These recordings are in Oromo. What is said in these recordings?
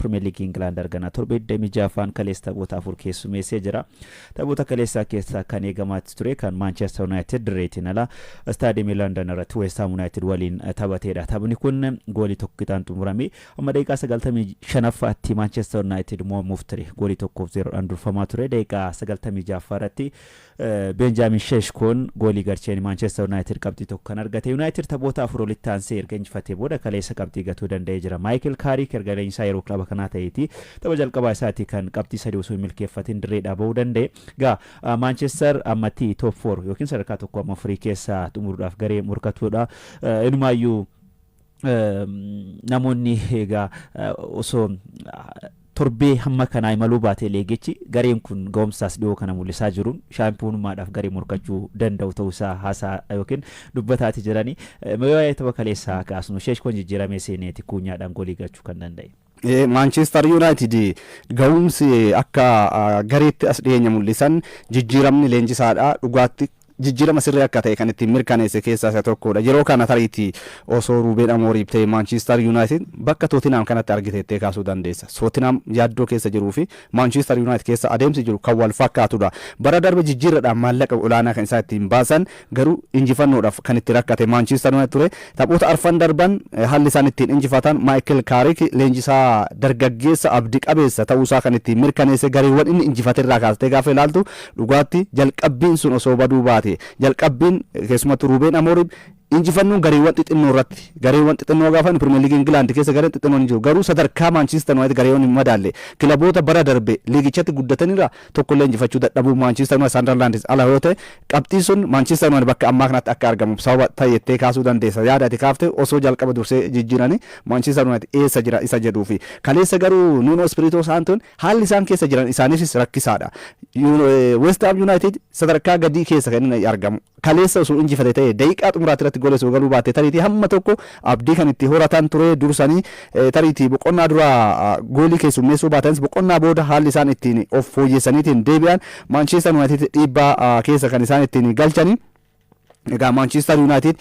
Pirimeer Liigii Ingilaand argana. Torbee 26ffaan kaleessa taphoota afur keessummeessee jira. Taphoota kaleessaa keessaa kan eegamaatti ture kan Maanchestar Yuunaayitid dirreetiin ala istaadiyeemii London irratti West Ham Yuunaayitid waliin taphateedha. Taphni kun goolii tokko qixaan xumurame. Amma daqiiqaa 95ffaatti Maanchestar Yuunaayitid mo'amuuf ture. Goolii 1-0dhaan durfamaa ture. Daqiiqaa 96ffaa irratti Beenjaamin Sheeshkoon goolii galcheen Maanchestar Yuunaayitid qabxii tokko kan argate. Yuunaayitid taphoota afur walitti aansee erga injifatee booda kaleessa qabxii gatuu danda'ee jira. Maayikil Kaarik erga leenjisaa yeroo kilaba kanaa ta'eeti tapha jalqabaa isaati kan qabxii sadii osoo hin milkeeffatin dirreedhaa bahuu danda'e. Egaa Maanchestar ammatti top 4 yookiin sadarkaa tokko amma afurii keessa xumuruudhaaf garee morkatuudha. Inumaayyuu namoonni egaa osoo torbee hamma kanaa imaluu baatee leegichi gareen kun ga'umsaas dhiyoo kana mul'isaa jiruun shaampiyoonummaadhaaf garee morkachuu danda'u ta'uu isaa haasaa yookiin dubbataati jiranii. Waa'ee tapha kaleessaa kaasnu, Sheeshkoon jijjiiramee seeneeti kuunyaadhaan goolii galchuu kan danda'e. Maanchestar Yuunaayitid ga'umsi akka gareetti as dhiyeenya mul'isan jijjiiramni leenjisaadha dhugaatti jijjiirama sirrii akka ta'e kan ittiin mirkaneesse keessaa isa tokkodha. Yeroo kana tariitii osoo Ruubeen Amooriif ta'e Maanchestar Yuunaayitid bakka Tootinhaam kanatti argiteettee kaasuu dandeessa. Tootinhaam yaaddoo keessa jiruu fi Maanchestar Yuunaayitid keessa adeemsi jiru kan wal fakkaatudha. Bara darbe jijjiirradhaan maallaqa olaanaa kan isaan ittiin baasan garuu injifannoodhaaf kan itti rakkate Maanchestar Yuunaayitid ture. Taphoota arfan darban haalli isaan ittiin injifatan Maayikil Kaarik leenjisaa dargaggeessa abdii qabeessa ta'uusaa kan ittiin mirkaneesse gareewwan inni injifate irraa kaastee gaafa ilaaltu dhugaatti jalqabbiin sun osoo baduu baate, jalqabbiin keessumattuu Ruubeen Amooriif injifannoon gareewwan xixinnoo irratti, gareewwan xixinnoo gaafa Pirimeer Liigii Ingilaand keessa gareen xixinnoon hin jiru, garuu sadarkaa Maanchister Yuunaayitid gareewwan hin madaalle kilaboota bara darbe liigichatti guddatanirraa tokkollee injifachuu dadhabuu Maanchister Yuunaayitid Sandarlaandis ala yoo ta'e qabxiin sun Maanchister Yuunaayitid bakka ammaa kanatti akka argamu sababa ta'ettee kaasuu dandeessa. Yaada ati kaafte osoo jalqaba dursee jijjiiranii Maanchister Yuunaayitid eessa jira isa jedhuufi kaleessa garuu Nuunoo Ispiriitoo Saantoon haalli isaan keessa jiran isaaniifis rakkisaadha. West Ham United sadarkaa gadii keessa kan inni argamu. Kaleessa osoo injifate ta'e, daqiiqaa xumuraatti irratti gola osoo galuu baatte, tariitii hamma tokko abdii kan itti horatan ture. Dursanii tariitii boqonnaa dura goolii keessummeessuu baatanis boqonnaa booda haalli isaan ittiin of fooyyessaniitiin deebi'an Manchester United dhiibbaa keessa kan isaan ittiin galchanii. Egaa Manchester United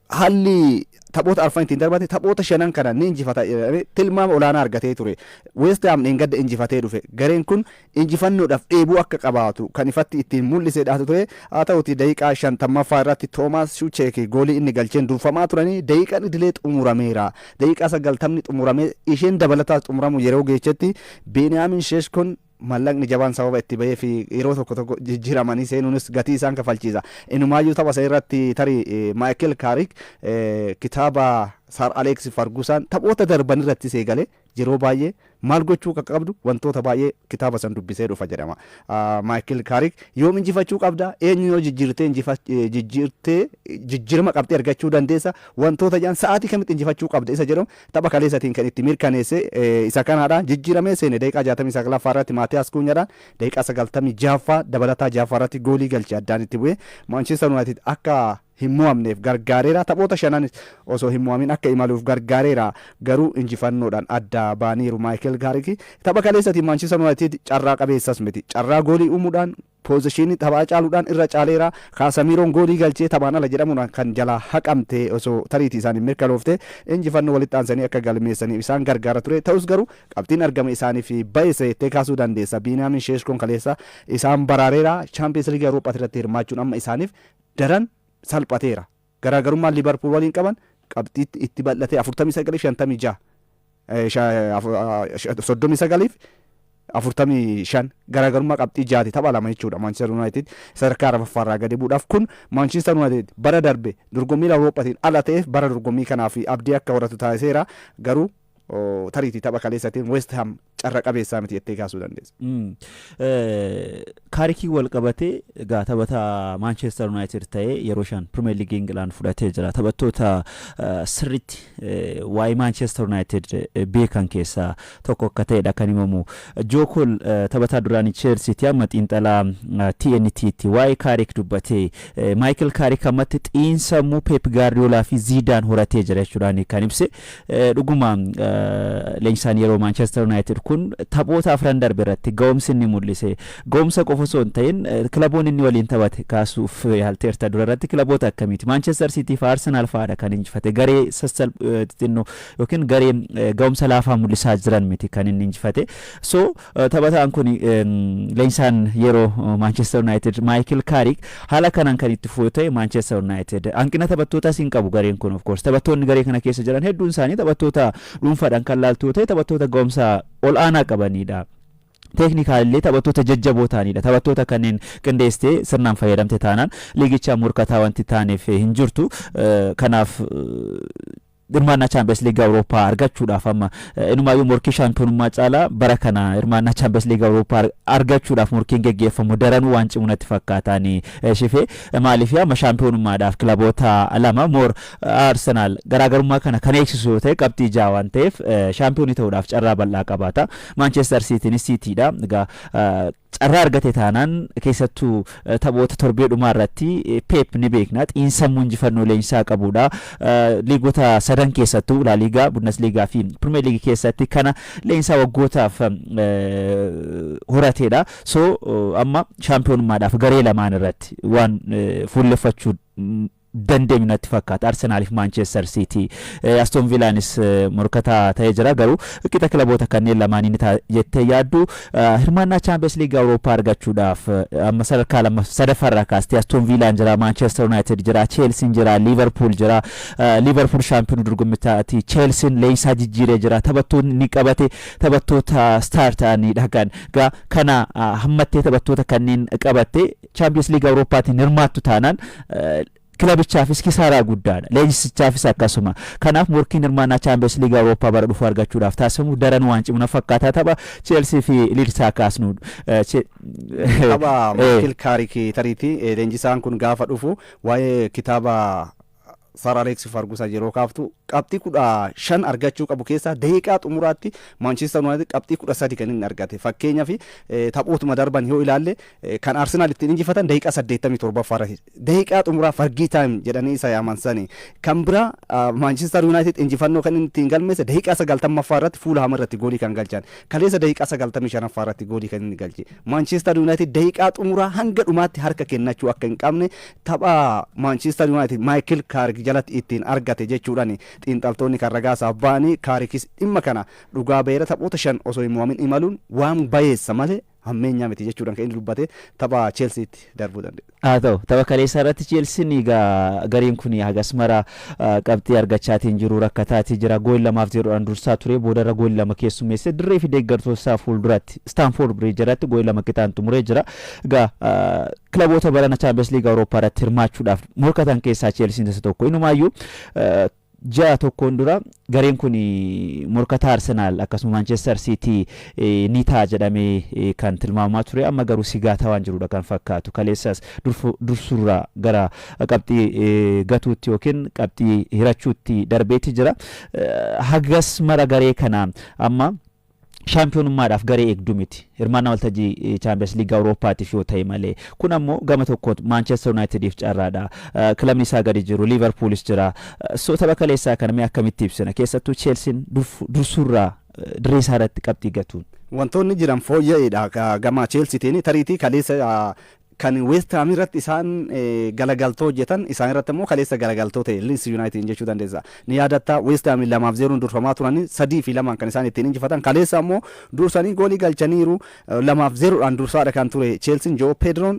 haalli taphoota arfan ittiin darbate, taphoota shanan kana ni injifata jedhamee tilmaama olaanaa argatee ture. West Ham dheengadda injifatee dhufe. Gareen kun injifannoodhaaf dheebuu akka qabaatu kan ifatti ittiin mul'isedha ture. Haa ta'uti daqiiqaa 50ffaa irratti Toomaas Shucheek goolii inni galcheen durfamaa turanii daqiiqaan idilee xumurameera. Daqiiqaa 90ni xumuramee isheen dabalataas xumuramu yeroo geechetti Beeniyaamin Sheeshkoon mallaqni jabaan sababa itti bahee fi yeroo tokko tokko jijjiiramanii seenuunis gatii isaan kafalchiisa. Inumaayyuu tapha isa irratti tarii Maayikil Kaarik kitaaba Sar Aleeks Fargusan taphoota darban irrattis eegale yeroo baay'ee maal gochuu akka qabdu wantoota baay'ee kitaaba san dubbisee dhufa jedhama. Maayikil Kaarik yoom injifachuu qabda, eenyu yoo jijjiirtee jijjiirtee jijjiirama qabxee argachuu dandeessa, wantoota jedhan sa'aatii kamitti injifachuu qabda isa jedhamu tapha kaleessatiin kan itti mirkaneesse isa kanaadha. Jijjiiramee seene daqiiqaa 69ffaa irratti Maatiyaas Kuunyaadhaan daqiiqaa 96ffaa dabalataa ja'affaa irratti goolii galche addaan itti bu'ee Maanchister Yuunaayitid akka hin mo'amneef gargaareera. Taphoota shanan osoo hin mo'amin akka imaluuf gargaareera. Garuu injifannoodhaan adda baaniiru Maayikil Kaarik. Tapha kaleessatiin Maanchister Yuunaayitid carraa qabeessas miti. Carraa goolii uumuudhaan, possession taphaa caaluudhaan irra caaleera. Kaasamiiroon goolii galchee taphaan ala jedhamuudhaan kan jalaa haqamte osoo tariitii isaan hin mirkanoofte injifannoo walitti aansanii akka galmeessaniif isaan gargaara ture. Ta'us garuu qabxiin argame isaaniif ba'eessa jettee kaasuu dandeessa. Biiniyaamin Sheeshkoon kaleessa isaan baraareera. Chaampiyeens Liigii Awurooppaati irratti hirmaachuun amma isaaniif daran salphateera. Garaagarummaan Liivarpuul waliin qaban qabxiitti itti bal'atee 49 56, 39 45, garaagarummaa qabxii jaati, tapha lama jechuudha. Maanchister Yuunaayitid sadarkaa arfaffaarraa gadi bu'uudhaaf kun Maanchister Yuunaayitid bara darbe dorgommii Awurooppaatiin ala ta'eef bara dorgommii kanaaf abdii akka horatu taasiseera. Garuu tariitii tapha kaleessatiin West Ham carra qabeessaa miti jettee kaasuu dandeessa. Kaarikii wal qabatee egaa taphataa Maanchestar Yuunaayitid ta'ee yeroo shan Pirimeer Liigii Ingilaand fudhatee jira. Taphattoota sirriitti waa'ee Maanchestar Yuunaayitid beekan keessaa tokko akka ta'edha kan himamu. Joo Kool taphataa duraanii Cheelsiiti, amma xiinxalaa TNT'tti, waa'ee Kaarik dubbatee Maayikil Kaarik ammatti xiinsammuu Pep Gaardiyoolaa fi Ziidaan horatee jira jechuudhaan kan ibse. Dhuguma leenjisaan yeroo Maanchestar Yuunaayitid Kun taphoota afran darbe irratti ga'umsi inni mul'ise, ga'umsa qofa osoo hin ta'in, kilaboonni inni waliin taphate kaasuuf yaalteerta dura irratti, kilaboota akkamiiti? Manchester City fi Arsenal fa'aadha kan injifate. Garee sassal xixinnoo yookiin garee ga'umsa laafaa mul'isaa jiran miti kan inni injifate. So taphataan kun, leenjisaan yeroo Manchester United Michael Carrick, haala kanaan kan itti fufu ta'e, Manchester United hanqina taphattootaas hin qabu. Gareen kun, of course, taphattoonni garee kana keessa jiran hedduun isaanii taphattoota dhuunfaadhaan kan laaltu ta'e, taphattoota ga'umsa ol aanaa qabanidha. Technicalillee taphattoota jajjaboo ta'anidha. Taphattoota kanneen qindeessitee sirnaan fayyadamte taanaan liigichaa morkataa wanti taaneef hin jirtu. Kanaaf hirmaannaa Champions League Awurooppaa argachuudhaaf, amma inumaayyuu morkii shaampiyoonummaa caalaa bara kana hirmaannaa Champions League Awurooppaa argachuudhaaf morkiin geggeeffamu daranuu waan cimu natti fakkaataani shifee. Maaliif, amma shaampiyoonummaadhaaf kilaboota lama moor Arsenaal garaagarummaa kana kan eegsisu yoo ta'e, qabxii 6 waan ta'eef shaampiyoonii ta'uudhaaf carraa bal'aa qabaata. Maanchestar Siitiinis Siitiidha. Egaa carraa argate taanaan, keessattuu taphoota torbee dhumaa irratti, Pep ni beekna, xiinsammuu injifannoo leenjisaa qabudha. Liigota sadan keessattuu, La Ligaa, Bundesligaa fi Premier League keessatti kana leenjisaa waggootaaf horateedha. So amma shaampiyoonummaadhaaf garee lamaan irratti waan fuulleffachuu dandeenyu natti fakkaata. Arsenaaliif Maanchestar Siitii, Aston Villaanis morkataa ta'ee jira, garuu qixa kilaboota kanneen lamaanii ni ta'a jettee yaaddu? Hirmaannaa Champions League Awurooppaa argachuudhaaf amma sadarkaa lama sadaffaarraa kaastee Aston Villaan jira, Maanchestar United jira, Cheelsiin jira, Liverpool jira. Liverpool shaampiyoonii dorgommichaati. Cheelsiin leenjisaa jijjiiree jira, taphattoonni ni qabate taphattoota star ta'anidha. Kan kana hammattee taphattoota kanneen qabatte Champions League Awurooppaatiin hirmaattu taanaan, kilabichaafis kisaaraa guddaadha. Leenjisichaafis akkasuma. Kanaaf morkiin hirmaannaa Champions League Awurooppaa bara dhufu argachuudhaaf taasifamu daran waan cimu na fakkaataa. Tapha Cheelsii fi Liidsaa kaasnu. Tapha Maayikil Kaarik, tariitii leenjisaan kun gaafa dhufu waa'ee kitaaba Sir Alex Ferguson yeroo kaaftu, qabxii 15 argachuu qabu keessaa daqiiqaa xumuraatti Manchester United qabxii 13 kan inni argate. Fakkeenyaaf, taphootuma darban yoo ilaalle, kan Arsenal ittiin injifatan daqiiqaa 87ffaa irratti, daqiiqaa xumuraa, Fergie time jedhanii isa yaaman sani. Kan biraa, Manchester United injifannoo kan inni ittiin galmeesse daqiiqaa 90ffaa irratti Fulham irratti goolii kan galchan. Kaleessa daqiiqaa 95ffaa irratti goolii kan inni galche. Manchester United daqiiqaa xumuraa hanga dhumaatti harka kennachuu akka hin qabne tapha Manchester United Michael Carrick jalatti ittiin argate jechuudhaan xiinxaltoonni kan ragaasaaf ba'anii. Kaarikis dhimma kana dhugaa ba'eera. Taphoota 5 osoo hin mo'amin imaluun waan bayeessa malee hammeenyaa miti jechuudhaan kan inni dubbate. Tapha Cheelsiitti darbuu danda'e. Haa ta'u, tapha kaleessaa irratti Cheelsiin, egaa gareen kun hagas mara qabxii argachaatiin jiru, rakkataatii jira. Gool 2-0dhaan dursaa ture, boodarra gool 2 keessummeesse. Dirree fi deeggartoota isaa fuulduratti Stamford Bridge irratti gool 2 qixaan xumuree jira. Egaa kilaboota barana Champions League Awurooppaa irratti hirmaachuudhaaf morkatan keessaa Cheelsiin isa tokko. Inumaayyuu ji'a tokkoon dura gareen kun morkataa Arsenaal akkasuma Manchester City ni ta'a jedhamee kan tilmaamamaa ture. Amma garuu sigaataa waan jirudha kan fakkaatu. Kaleessas dursurraa gara qabxii gatuutti yookiin qabxii hirachuutti darbeeti jira. Hagas mara garee kana amma shaampiyoonummaadhaaf garee eegduu miti, hirmaannaa waltajjii Champions League Awurooppaatiif yoo ta'e malee. Kun ammoo gama tokko Manchester Unitediif carraadha. Kilabni isaa gadi jiru Liverpoolis jira. So tapha kaleessaa kana mee akkamitti ibsina, keessattuu Cheelsiin dursurraa dirree isaa irratti qabxii gatuun? Wantoonni jiran fooyya'eedha gama Cheelsiitiin. Tariitii kaleessa kan West Ham irratti isaan galagaltoo hojjetan, isaan irratti immoo kaleessa galagaltoo ta'e Leeds United jechuu dandeessa. Ni yaadatta, West Ham 2-0n durfamaa turanii 3-2n kan isaan ittiin injifatan. Kaleessa immoo dursanii goolii galchaniiru. 2-0dhaan dursaadha kan ture Chelsea. Joe Pedroon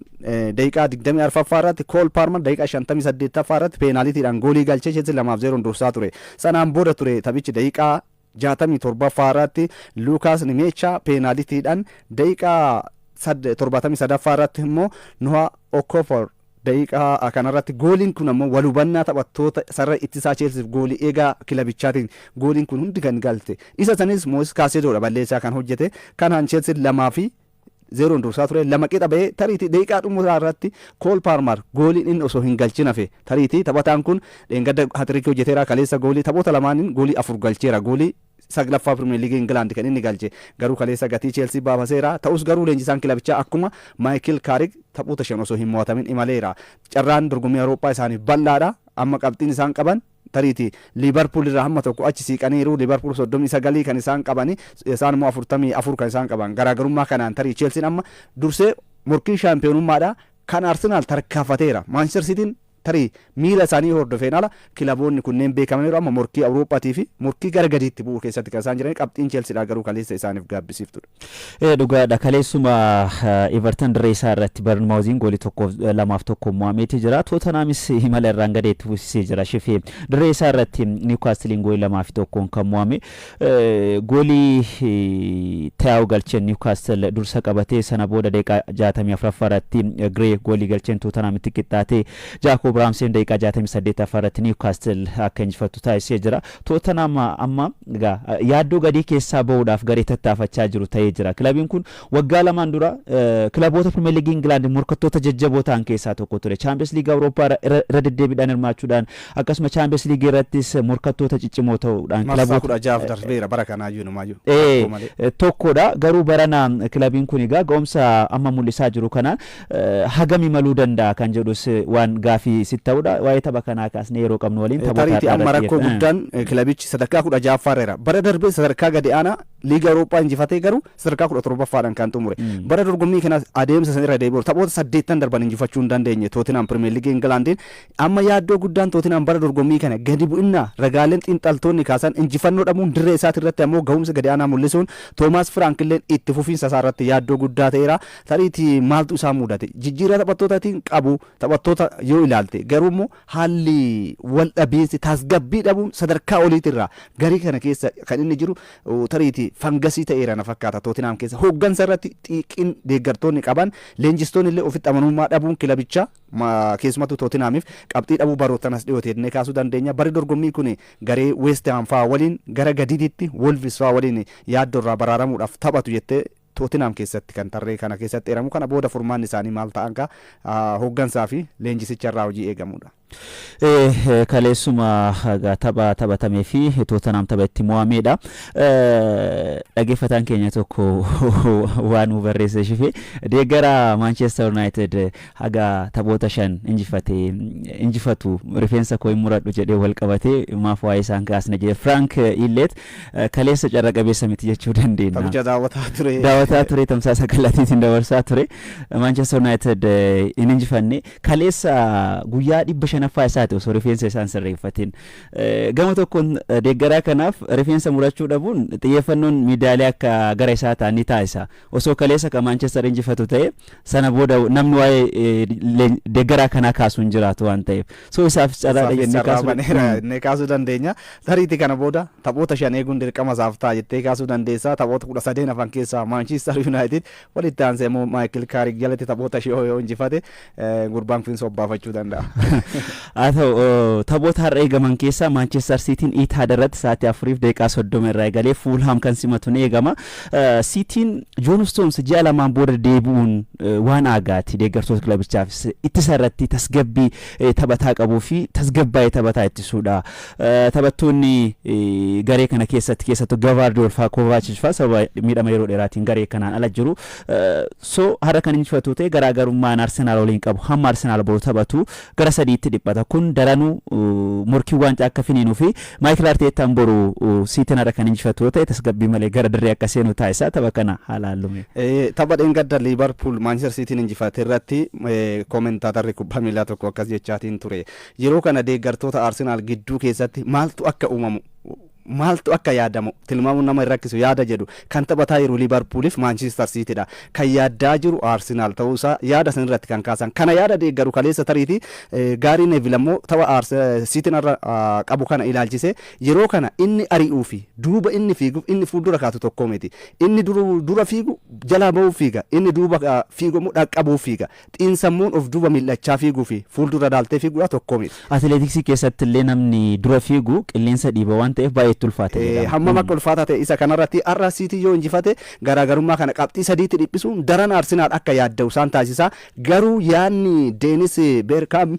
daqiiqaa 24ffaa irratti, Cole Palmer daqiiqaa 58ffaa irratti peenaaliitiidhaan goolii galchee Chelsea 2-0n dursaa ture. Sanaan booda ture taphichi daqiiqaa 67ffaa irratti Lukaas Nimeechaa peenaaliitiidhaan, daqiiqaa 73ffaa irratti immoo Noah Okafor. Daqiiqaa kanarratti gooliin kun ammoo wal hubannaa taphattoota sarara ittisaa Cheelsiif goolii eegaa kilabichaatiin gooliin kun hundi kan galte. Isa sanis Moises Caicedoodha balleessaa kan hojjete. Kanaan Cheelsiin 2-0n dursaa ture, 2 qixa ba'ee. Tariitii daqiiqaa xumuraa irratti Cole Palmer gooliin inni osoo hin galchin hafe, tariitii taphataan kun dheengadda hat-trickii hojjeteera, kaleessa goolii, taphoota lamaaniin goolii 4 galcheera, goolii saglaffaa Premier League England kan inni galche, garuu kaleessa gatii Chelsea baafaseera. Ta'us garuu leenjisaan kilabichaa akkuma Michael Carrick taphoota 5 osoo hin mo'atamin imaleera. Carraan dorgommii Awurooppaa isaaniif bal'aadha. Amma qabxiin isaan qaban Tariiti Liibarpuul irraa hamma tokko achi siiqaniiru. Liibarpuul 39 kan isaan qabani, isaan immoo 44 kan isaan qaban. Garaagarummaa kanaan tarii Cheelsiin amma dursee morkii shaampiyoonummaadha kan Arsenaal tarkaafateera. Maanchister Siitiin tarii miila isaanii hordofeen ala kilaboonni kunneen beekamaniiru, amma morkii Awurooppaatii fi morkii gara gadiitti bu'uu keessatti kan isaan jiran. Qabxiin Cheelsiidha garuu kaleessa isaaniif gaabbisiiftudha. Dhugaadha, kaleessuma Everton dirree isaa irratti Barnmaawuziin goolii 2-1 mo'ameeti jira. Tootanaamis imala irraan gadee itti fufsiisee jira. Shifee dirree isaa irratti Niwkaastiliin goolii 2-1 kan mo'ame. Goolii Tayaa'u galcheen Niwkaastil dursa qabatee, sana booda daqiiqaa 64ffaa irratti Giree goolii galcheen Tootanaamitti qixxaatee, Jaakoob Raamseen daqiiqaa 68ffaa irratti Niwkaastil akka injifattu taasisee jira. Tootenaam amma egaa yaaddoo gadii keessaa bahuudhaaf garee tattaafachaa jiru ta'ee jira. Kilabiin kun waggaa 2n dura kilaboota Pirimeer Liigii Ingilaand morkattoota jajjaboo ta'an keessaa tokko ture. Chaampiyoons Liigii Awurooppaa irra deddeebiidhaan hirmaachuudhaan, akkasuma Chaampiyoons Liigii irrattis morkattoota ciccimoo ta'uudhaan marsaa kilaboota 16f darbeera bara kanaayyuu inumaayyuu. Tokkodha. Garuu barana kilabiin kun egaa ga'umsa amma mul'isaa jiru kanaan hagam imaluu danda'a kan jedhus waan gaafii sitti ta'udha. Waa'ee tapha kanaa kaasnee yeroo qabnu waliin taphoota Tariitii amma rakkoo guddaan kilabichi sadarkaa 16ffaarra. Bara darbee sadarkaa gadi aanaa Liiga Awurooppaa injifatee garuu sadarkaa 17ffaadhaan kan xumure. Bara dorgommii kana adeemsa san irra deebi'u taphoota saddeettan darban injifachuu hin dandeenye Tootinam Pirimeer Liigii Ingilaandiin. Amma yaaddoo guddaan Tootinam bara dorgommii kana gadi bu'innaa ragaaleen xiinxaltoonni kaasan injifannoo dhabuun, dirree isaati irratti ammoo ga'umsa gadi aanaa mul'isuun Toomaas Firaank illee itti fufiinsa isaa irratti yaaddoo guddaa ta'eera. Tariitii maaltu isaa mudate? Jijjiirraa taphattootaatiin qabu taphattoota yoo ilaalte garuu immoo haalli wal dhabiinsi, tasgabbii dhabuun sadarkaa oliitirraa garii kana keessa kan inni jiru tariitii fangasii ta'eera na fakkaata Tootinam keessa. Hooggansa irratti xiiqiin deeggartoonni qaban, leenjistoonni illee ofitti amanamummaa dhabuun kilabichaa keessumattuu Tootinaamiif qabxii dhabuu baroottan as dhiyoote jennee kaasuu dandeenya. Bari dorgommii kun garee West Ham fa'aa waliin gara gadiitti, Wolves fa'aa waliin yaaddoo irraa baraaramuudhaaf taphatu jettee Tootinam keessatti kan tarree kana keessatti eeramu kana booda furmaanni isaanii maal ta'an kaa hooggansaa fi leenjisicha irraa hojii eegamudha. Kaleessuma tapha taphatamee fi Tootenaam tapha itti mo'ameedha. Dhaggeeffataan keenya tokko waan nu barreesse, shifee deeggara Manchester United, haga taphoota 5 injifate injifatu rifeensa koo hin muradhu jedhee wal qabatee maaf waa'ee isaan kaasne jedhe. Frank Illeet kaleessa carra qabeessa miti jechuu dandeenya. Taphicha daawwataa ture. Daawwataa ture, tamsaasa kallattiitiin dabarsaa ture. Manchester United hin injifanne. Kaleessa guyyaa 500ffaa isaati osoo rifeensa isaan sirreeffatin. Gama tokkoon deeggaraa kanaaf rifeensa murachuu dhabuun xiyyeeffannoon miidiyaalee akka gara isaa ta'an ni taasisa. Osoo kaleessa kan Manchester injifatu ta'e, sana booda namni waa'ee deeggaraa kanaa kaasuu hin jiraatu waan ta'eef. So isaaf carraadha jennee kaasuu baneera jennee kaasuu dandeenya. Tariitii kana booda taphoota 5 eeguun dirqama isaaf ta'a jettee kaasuu dandeessa. Taphoota 13 hafan keessaa Manchester United walitti aansee immoo Maayikil Kaarik jalatti taphoota shii yoo injifate gurbaan kun sobbaafachuu danda'a. Haa ta'u, taphoota har'a eegaman keessaa Manchester Cityin Etihad irratti sa'aatii 4:30 irraa eegalee Fulham kan simatu ni eegama. Cityin John Stones ji'a 2n booda deebi'uun waan aagaati deeggartoota kilabichaaf, ittisa irratti tasgabbii taphataa qabuu fi tasgabbaa'ee taphataa ittisuudha. Taphattoonni garee kana keessatti keessattuu Gavaardiyool fa'aa, Kovaachich fa'aa sababa miidhama yeroo dheeraatiin garee kanaan ala jiru. So har'a kan injifatu ta'e garaagarummaan Arsenaal waliin qabu hamma Arsenaal boru taphatu gara sadiitti dhiphata. Kun daranuu morkii waancaa akka finiinuu fi Maayikil Arteettaan boru Siitiin har'a kan injifatu yoo ta'e tasgabbii malee gara dirree akka seenu taasisa. Tapha kana haala hallume. Tapha dheengadda Liibarpuul Maanchister Siitiin injifate irratti koomentaatarri kubbaa miilaa tokko akkas jechaatiin ture. Yeroo kana deeggartoota Arsenaal gidduu keessatti maaltu akka uumamu, maaltu akka yaadamu tilmaamuun nama hin rakkisu yaada jedhu. Kan taphataa jiru Liibarpuuliif Maanchister Siitiidha. Kan yaaddaa jiru Arsenaal ta'uusaa yaada san irratti kan kaasan. Kana yaada deeggaru kaleessa tariitii Gaarii Neevil ammoo tapha Siitiin irra qabu kana ilaalchisee, yeroo kana inni ari'uu fi duuba inni fiiguuf inni fuuldura kaatu tokko miti. Inni dura fiigu jalaa ba'uuf fiiga. Inni duuba fiigu immoo dhaqqabuuf fiiga. Xiinsammuun of duuba mil'achaa fiiguu fi fuuldura laaltee fiiguudha tokko miti. Atileetiksii keessatti illee namni dura fiigu qilleensa dhiiba waan ta'eef baay'ee itti ulfaata jedhama. Hammam akka ulfaataa ta'e isa kanarratti har'a Siitii yoo injifate garaagarummaa kana qabxii sadiitti dhiphisuun daran Arsenaal akka yaadda'u isaan taasisa. Garuu yaadni Deenis Beerkaam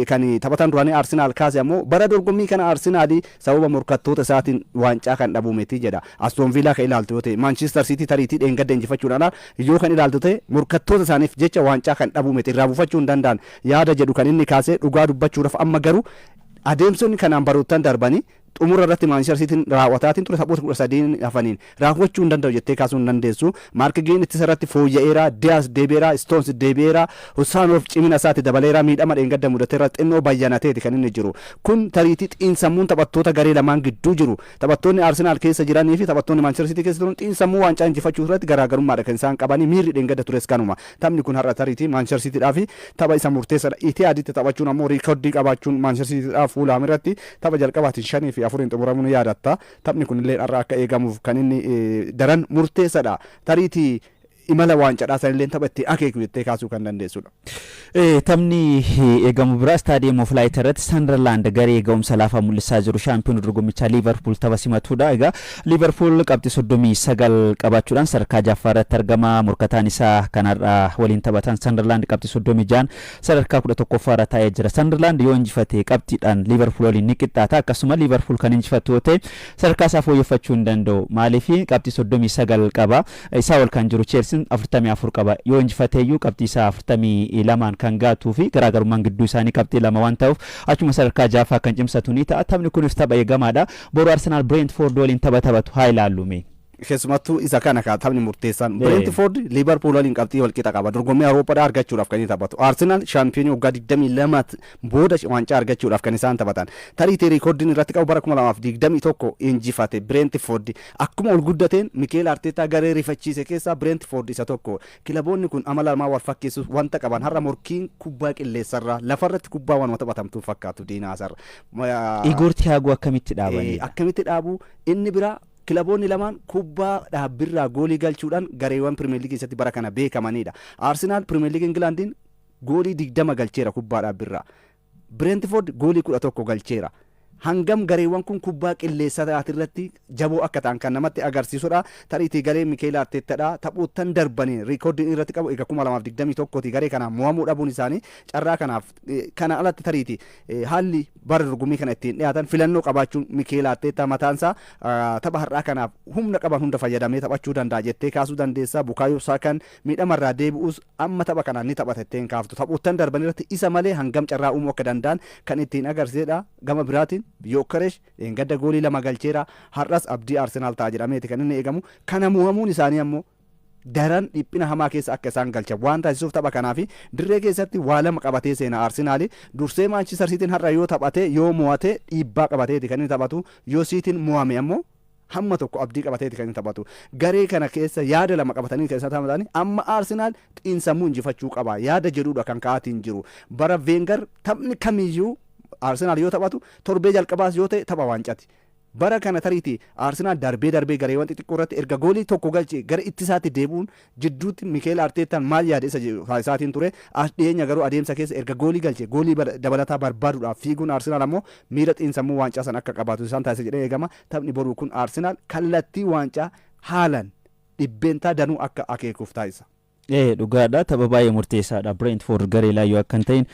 kan taphataan duraanii Arsenaal kaase ammoo bara dorgommii kana Arsenaal sababa morkattoota isaatiin waancaa kan dhabu miti jedha. Aston Villaa kan ilaaltu yoo ta'e, Manchester City tariitii dheengadda injifachuudhaan yoo kan ilaaltu ta'e, morkattoota isaaniif jecha waancaa kan dhabuu miti, irraa buufachuu hin danda'an yaada jedhu kan inni kaase. Dhugaa dubbachuudhaaf amma garuu Adeemsonni kanaan baroottan darbanii xumura irratti Maanchister Siitiin raawwataatiin ture taphoota 13 hafaniin raawwachuu hin danda'u jettee kaasuu hin dandeessu. Maark Geen ittisa irratti fooyya'eera, Diyaas deebi'eera, Stoons deebi'eera, Husaanoof cimina isaatti dabaleera, miidhama dheengadda mudateerra xinnoo bayyanateeti kan inni jiru. Kun tariitii xiinsammuun taphattoota garee lamaan gidduu jiru, taphattoonni Arsenaal keessa jiranii fi taphattoonni Maanchister Siitii keessa turan xiinsammuu waancaa injifachuu irratti garaagarummaadha kan isaan qabanii. Miirri dheengadda tures kanuma. Taphni kun har'a tariitii Maanchister Siitiidhaaf tapha isa murteessaadha. Itihaaditti taphachuun ammoo riikoordii qabaachuun Maanchister Siitiidhaaf Fuulhaam irratti tapha jalqabaatiin 5-4n xumuramuu ni yaadatta. Taphni kun illee har'a akka eegamuuf kan inni daran murteessadha. Tariitii imala waancadhaa sanillee tapha itti akeeku jettee kaasuu kan dandeessudha. Taphni eegamu biraa Stadium of Light irratti Sunderland garee ga'umsa laafaa mul'isaa jiru shaampiyoon dorgommichaa Liverpool tapha simatudha. Egaa Liverpool qabxii 39 qabaachuudhaan sadarkaa jaffaa irratti argama. Morkataan isaa kanarraa waliin taphatan Sunderland qabxii 36 sadarkaa 11ffaa irra taa'ee jira. Sunderland yoo injifate qabxiidhaan Liverpool waliin ni qixxaata. Akkasuma Liverpool kan injifatu yoo ta'e sadarkaa isaa fooyyeffachuu hin danda'u. Maaliif? Qabxii 39 qaba. Isaa ol kan jiru Cheelsiin 44 qaba. Yoo injifateeyyuu qabxii isaa 42n kan gaatuu fi garaagarummaan gidduu isaanii qabxii 2 waan ta'uuf achuma sadarkaa jaaffaa kan cimsatu ni ta'a. Taphni kunis tapha eegamaadha. Boru Arsenaal Brentford waliin tapha taphatu haa ilaallu mee. Keessumattuu isa kana ka taphni murteessaan. Brentford Liverpool waliin qabxii wal qixa qaba. Dorgommii Awurooppaadhaa argachuudhaaf kan inni taphatu. Arsenal shaampiyoonii waggaa 22 booda waancaa argachuudhaaf kan isaan taphatan. Tariitii riikoordiin irratti qabu bara 2021 injifate Brentford. Akkuma ol guddateen Mikeel Arteetaa garee rifachiise keessaa Brentford isa tokko. Kilaboonni kun amala lamaa wal fakkeessu wanta qaban, har'a morkiin kubbaa qilleensarraa lafarratti kubbaa waanuma taphatamtuu fakkaatu diinaasarra. Igor Tiyaagoo akkamitti dhaabanidha? Akkamitti dhaabu? Inni biraa, kilaboonni lamaan kubbaa dhaabbirraa goolii galchuudhaan gareewwan Pirimeer Liigii keessatti bara kana beekamanidha. Arsenaal Pirimeer Liigii Ingilaandiin goolii 20 galcheera kubbaa dhaabbirraa. Brentford goolii 11 galcheera. Hangam gareewwan kun kubbaa qilleessaa irratti jaboo akka ta'an kan namatti agarsiisudha. Tariitii garee Mikeel Arteettadha. Taphoottan darbanii riikoordiin irratti qabu egaa 2021ti garee kanaan mo'amuu dhabuun isaanii carraa kanaaf kana alatti tariitii haalli bara dorgommii kana ittiin dhiyaatan filannoo qabaachuun Mikeel Arteettaa mataansaa tapha har'aa kanaaf humna qaban hunda fayyadamee taphachuu danda'a jettee kaasuu dandeessa. Bukaayoo Saakaan miidhamarraa deebi'us amma tapha kanaan ni taphata ittiin kaaftu. Taphoottan darban irratti isa malee hangam carraa uumuu akka danda'an kan ittiin agarsiisedha. Gama biraatiin Yookaresh gadda goolii 2 galcheera. Har'as abdii Arsenaal ta'a jedhameeti kan inni eegamu. Kana mo'amuun isaanii ammoo daran dhiphina hamaa keessa akka isaan galchan waan taasisuuf tapha kanaaf dirree keessatti waa lama qabatee seena Arsenaali. Dursee Maanchister Siitiin har'a yoo taphate, yoo mo'ate, dhiibbaa qabateeti kan inni taphatu. Yoo Siitiin mo'ame ammoo hamma tokko abdii qabateeti kan inni taphatu. Garee kana keessa yaada lama qabatanii keessa taphatan. Amma Arsenaal xiinsammuu injifachuu qaba yaada jedhudha kan ka'aatiin jiru. Bara Veengar taphni kamiyyuu Arsenaal yoo taphatu, torbee jalqabaas yoo ta'e, tapha waancati. Bara kana tariitii Arsenaal darbee darbee gareewwan xixiqqoo irratti erga goolii tokko galchee gara ittisaatti deebi'uun jidduutti Mikeel Arteettaan maal yaade isa jedhu isaatiin ture. As dhiyeenya garuu adeemsa keessa erga goolii galchee goolii dabalataa barbaaduudhaaf fiiguun Arsenaal ammoo miira xiinsammuu waancaa san akka qabaatu isaan taasisa jedhee eegama. Taphni boruu kun Arsenaal kallattii waancaa haalan dhibbeentaa danuu akka akeekuuf taasisa. Dhugaadha, tapha baay'ee murteessaadha. Brentford garee laayyoo akka hin ta'in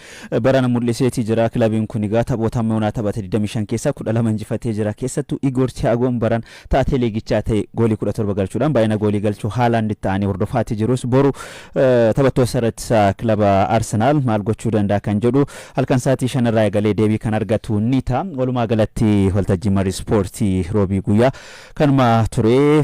barana mul'iseetii jira. Kilabiin kun egaa taphoota amma yoonaa taphate 25 keessaa 12 injifatee jira. Keessattuu Igor Thiagoon baran taatee liigichaa ta'e goolii 17 galchuudhaan baay'ina goolii galchuu haalaan ta'anii hordofaatii jirus. Boru taphattoota irratti kilaba Arsenaal maal gochuu danda'a kan jedhu halkan sa'aatii 5 irraa eegalee deebii kan argatu ni ta'a. Walumaa galatti waltajjii marii ispoortii roobii guyyaa kanuma ture.